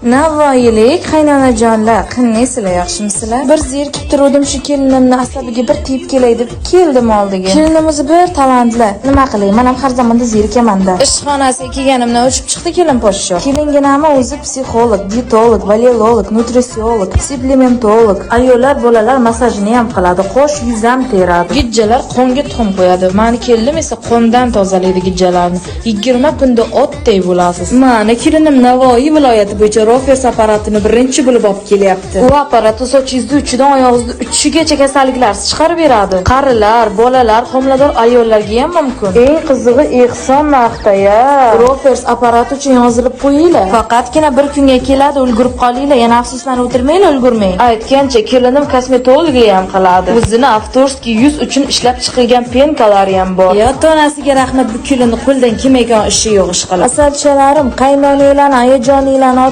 Navoiylik qaynonajonlar, qandaysizlar, yaxshimisizlar? Bir zerikib turuvdim, shu kelinimni asabiga bir tegib kelay deb keldim oldiga. Kelinimiz bir talantli. Nima qilay, men ham har zamonda zerikaman-da. Ishxonasiga kelganimdan o'chib chiqdi kelin poshsho. Kelinginami o'zi psixolog, dietolog, valelolog, nutritsiolog, suplementolog. Ayollar, bolalar massajini ham qiladi, qosh, yuz ham teradi. Gijjalar qonga tuxum qo'yadi. Mani kelinim esa qondan tozalaydi gijjalarni. 20 kunda otday bo'lasiz. Mani kelinim Navoiy viloyati bo'yicha Rofers apparatini birinchi bo'lib olib kelyapti. U apparat sochingizni uchidan oyog'ingizni uchigacha kasalliklarsiz chiqarib beradi. Qarilar, bolalar, homilador ayollarga ham mumkin. Eng qizig'i ehson narxda-ya. Rofers apparati uchun yozilib qo'yinglar. Faqatgina bir kunga keladi, ulgurib qolinglar, yana afsuslanib o'tirmanglar, ulgurmang. Aytgancha, kelinim kosmetologlik ham qiladi. O'zini авторский yuz uchun ishlab chiqilgan пенка lari ham bor. Ya onasiga rahmat, bu kelinni qo'ldan kelmaydigan ishi yo'q ish qilib. Asalchalarim, qaynonanglarni, ayajoninglarni.